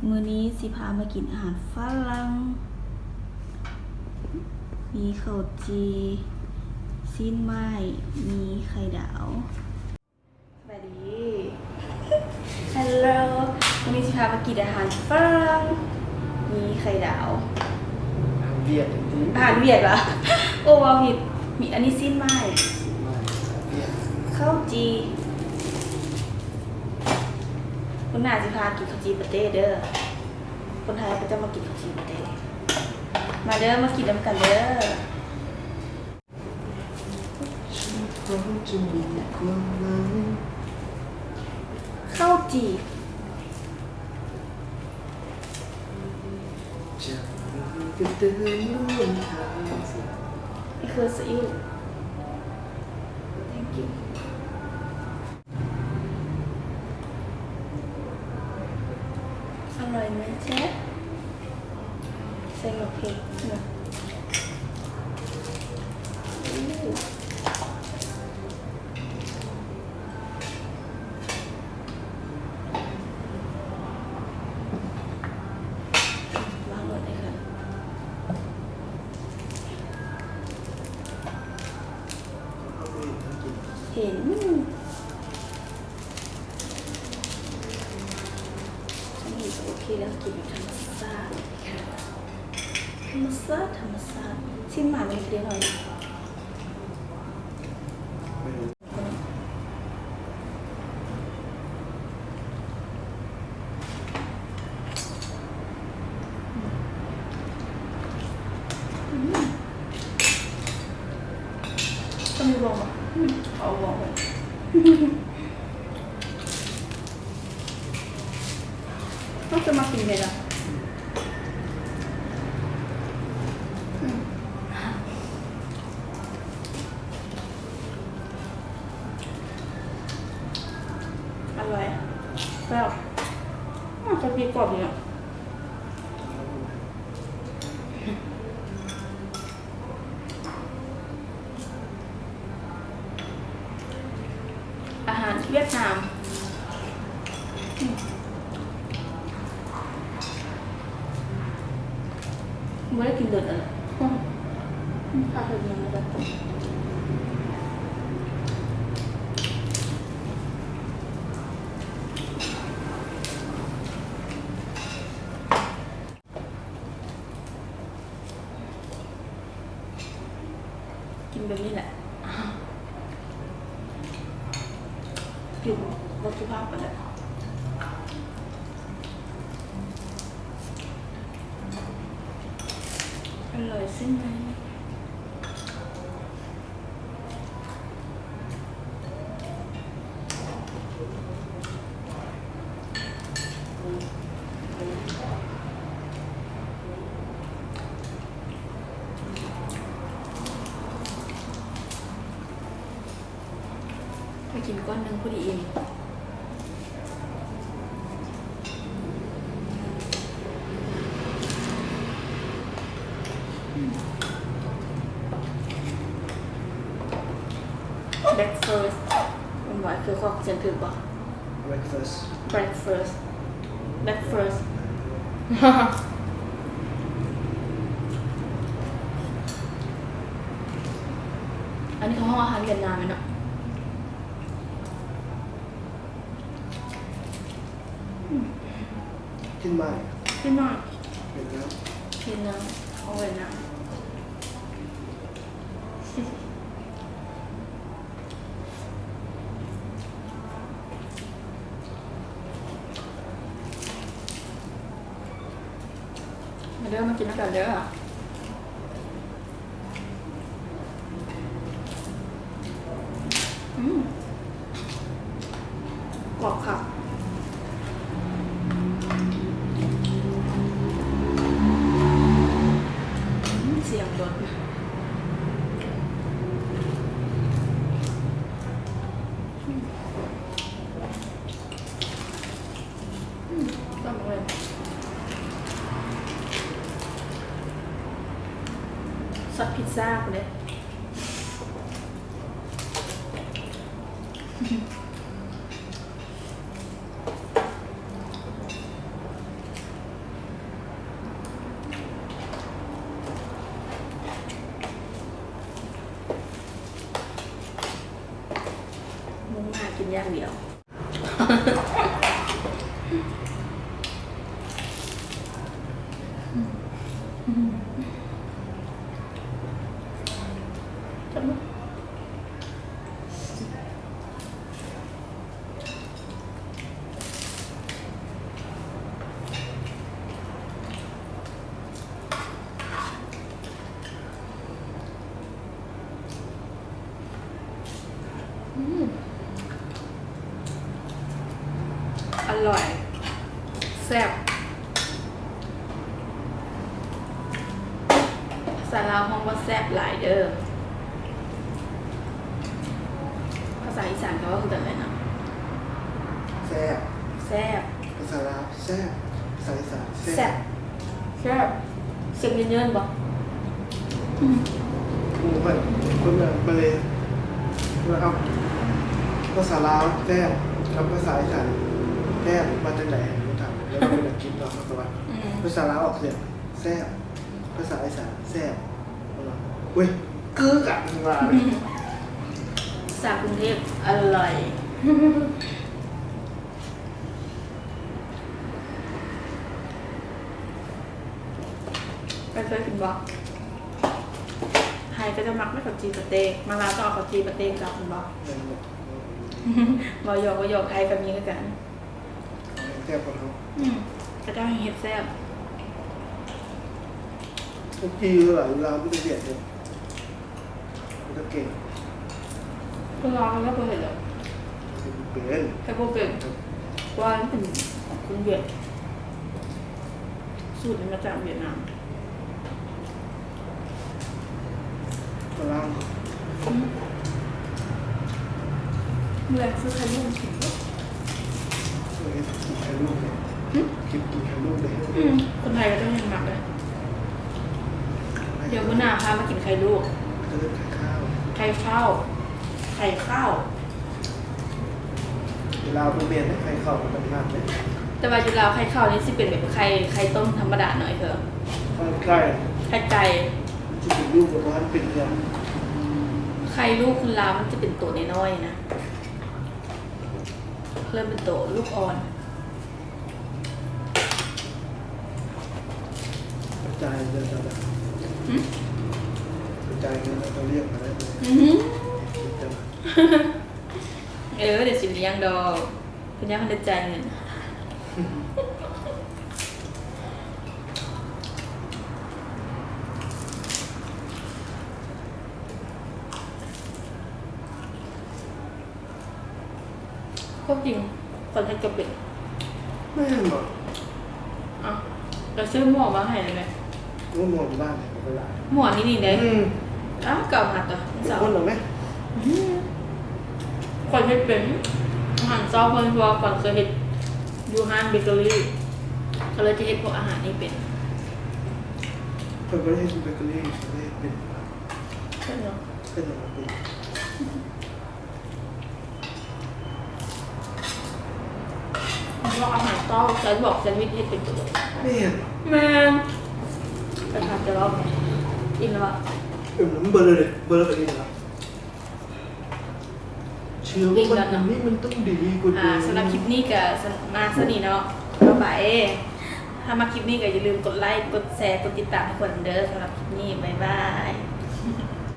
ມື້ນີ້ຊິພາມາກິນອາຫານຝຣັ່ງ ມີເຂົ້າຈີ່ ຊີ້ນໄມ້ ມີໄຂ່ດາວ. ສະບາຍດີ ເຮລໂລ ມື້ນີ້ຊິພາມາກິນອາຫານຝຣັ່ງ ມີໄຂ່ດາວ. ອາຫານຫວຽດ ອາຫານຫວຽດຫວາ? ໂອ້ ເວົ້າຜິດ. ມີ ອັນນີ້ຊີ້ນໄມ້ ຊີ້ນໄມ້ ເຂົ້າຈີ່. ມື້ໜ້າຊິພາກິນເຂົ້າຈີ່ປາເຕ້ເດີ. ຄົນໄທເຂົາເຈົ້າມາກິນເຂົ້າຈີ່ປາເຕ້. ມາເດີ ມາກິນນຳກັນເດີ. ເຂົ້າຈີ່ ເຂົ້າຊີອິ້ວ Thank you. ອະລ່ອຍໄໝແຊບ? ໃສ່ໝາກເຜັດເນາະ. ວາງໂລດເດີ້. ເຫັນ ອັນນີ້ກະໂອເຄແລ້ວ ກິນແບບທຳມະຊາດ ທຳມະຊາດ ທຳມະຊາດ. ຊິມໝາກເລັກໆ ໜ້ອຍ. ອືມ ຕ້ອງມີບ່ວງບໍ່? ອືມ ເອົາບ່ວງໄວ້. ເຮົາຈະມາກິນເຜັດລະ. ອືມ ອະລ່ອຍ ແຊບ. ອືມ ກະປິກອບດີເນາະ. ອາຫານຫວຽດນາມ ອືມ ບໍ່ໄດ້ກິນດົນແລ້ວ ອືມ ພາເພິ່ນມາແລ້ວ. ກິນແບບນີ້ແຫຼະ ກິນບໍ່ສຸພາບປານໃດ. ອະລ່ອຍເຊັ່ນນັ້ນ. ໄປກິນກ້ອນໜຶ່ງພໍດີອີ່ມ. ເບັກເຟີສ ແມ່ນບໍ່? ຄືອອກສຽງຖືກບໍ່? ເບັກເຟີສ ເບັກເຟີສ ເບັກເຟີສ. ອັນນີ້ເຂົາຮ້ອງອາຫານຫວຽດນາມແມ່ນເນາະ. ອືມ ກິນມາ ກິນມາ ຫວຽດນາມ ຫວຽດນາມ ເອົາຫວຽດນາມ. ມາເດີ ມາກິນນຳກັນເດີ. ອືມ ກອບຄັກ. ອືມ ສຽງລົດ. ອືມ ອືມ ຕຳແຫຼງ ຊັດພິດຊາພຸ້ນເດ້. ອືມ ຢ່າງດຽວ. ອືມ ອະລ່ອຍ ແຊບ. ພາສາລາວຮ້ອງວ່າແຊບຫຼາຍເດີ້. ພາສາອີສານກໍເວົ້າຄືກັນແຫຼະເນາະ. ແຊບ ແຊບ. ພາສາລາວແຊບ ພາສາອີສານແຊບ ແຊບ ແຊບ ສຽງເຍີນໆບໍ່? ອືມ ໂອ້ຍ ຄົນເມືອງໄປເລີຍ ວ່າ ເອົ້າ ພາສາລາວແຊບກັບພາສາອີສານແຊບມາຈັ່ງໃດ? ຖາມ ແລ້ວເຮົາເປັນອັງກິດເນາະ ເຮົາກໍວ່າ ອືມ ພາສາລາວອອກສຽງແຊບ ພາສາອີສານແຊບ ເຮົາວ່າ ເວີ້ຍ ຄືກັນວ່າ ພາສາກຸງເທບ ອະລ່ອຍ. ເຄີຍກິນບໍ່? ໄທເຂົາເຈົ້າມັກໄດ້ເຂົ້າຈີ່ປາເຕັກ ມາລາວຕ້ອງເອົາເຂົ້າຈີ່ປາເຕັກກັບແມ່ນບໍ່? ແມ່ນບໍ່? ບໍ່ຢອກ ບໍ່ຢອກ ໄທກໍມີຄືກັນ ແຊບກວ່າເຮົາ. ອືມ ເຂົາເຈົ້າເຮັດແຊບ. ພວກຈີ່ຫຼາຍລາວບໍ່ໄດ້ວຽດເດ້. ມັນກໍເກັ່ງ ຄົນລາວມັນກໍບໍ່ເຮັດດອກ ເປັນ ເຮັດບໍ່ເປັນ ເພາະວ່າມັນເປັນຂອງຄົນຫວຽດ ສູດນີ້ມາຈາກຫວຽດນາມ ຝຣັ່ງ. ອືມ ມື້ແລງຊື້ໄຂ່ລູກມາກິນເດີ້. ເອີ ກິນໄຂ່ລູກເດ້. ຫຶ? ກິນ ກິນໄຂ່ລູກເດ້. ອືມ ຄົນໄທເຂົາເຈົ້າແຮ່ງມັກເດ້. ດຽວມື້ໜ້າພາມາກິນໄຂ່ລູກ. ເອີ້ນໄຂ່ຂາວ ໄຂ່ຂາວ ໄຂ່ຂາວ. ຢູ່ລາວບໍ່ແມ່ນເດ້ ໄຂ່ຂາວມັນຕ່າງຫາກເດ້. ແຕ່ວ່າຢູ່ລາວໄຂ່ຂາວນີ້ຊິເປັນແບບໄຂ່ ໄຂ່ຕົ້ມທຳມະດາໜ້ອຍເທື່ອ. ໄຂ່ໄກ່ ໄຂ່ໄກ່ ມັນຊິເປັນລູກ ແຕ່ບໍ່ທັນເປັນເທື່ອ. ໄຂ່ລູກຄົນລາວມັນຈະເປັນໂຕນ້ອຍໆນະ. ເລີ່ມເປັນໂຕລູກອ່ອນ. ກະຈາຍເດີ ຫຶ? ກະຈາຍເງິນແລ້ວກໍລ້ຽງມາໄດ້ເລີຍ. ອືຮຶ ເອີ ດຽວຊິລ້ຽງດອກ ເພິ່ນຍັງບໍ່ໄດ້ຈ່າຍເງິນ. ຄວາມຈິງຂ້ອຍເຮັດກໍເປັນ. ແມ່ນບໍ່? ເອົ້າ ແລ້ວຊື້ໝໍ້ມາໃຫ້ໄດ້ແມ? ໂອ້ ໝໍ້ຢູ່ບ້ານເວລາ ໝໍ້ນີ້ນີ້ເດ້. ອືມ ອ້າວ ເກົ່າມາຕົວະ ເປັນຄົນເອົາແມ? ອືມ ຂ້ອຍເຮັດເປັນອາຫານເຊົ້າເພິ່ນ ເພາະວ່າຂ້ອຍເຄີຍເຮັດຢູ່ຮ້ານເບເກີຣີ ກໍເລີຍຈະເຮັດພວກອາຫານນີ້ເປັນ. ຂ້ອຍບໍ່ໄດ້ເຮັດເບເກີຣີ ຂ້ອຍເຮັດເປັນ. ເປັນຫຍັງ? ເປັນຫຍັງບໍ່ເປັນ? ເວົ້າອາຫານເຊົ້າ ແຊນບອກແຊນວິດເຮັດເປັນຕົວ. ແມ່ນ ແມ່ນ. ໄປຫາແຕ່ເວົ້າ ອີ່ມແລ້ວຫວາ? ອີ່ມແລ້ວ ເບິ່ງເລີຍເດ້ ເບິ່ງແລ້ວກໍອີ່ມແລ້ວ. ເຊື່ອວ່າມັນ ນີ້ມັນຕ້ອງດີກວ່າເດີມ. ອ່າ ສຳລັບຄລິບນີ້ກໍມາສ່ຳນີ້ເນາະ. ບາຍບາຍ. ຖ້າມັກຄລິບນີ້ກໍຢ່າລືມກົດໄລ ກົດແຊ ກົດຕິດຕາມໃຫ້ຂ້ອຍນຳເດີ. ສຳລັບຄລິບນີ້ ບາຍບາຍ.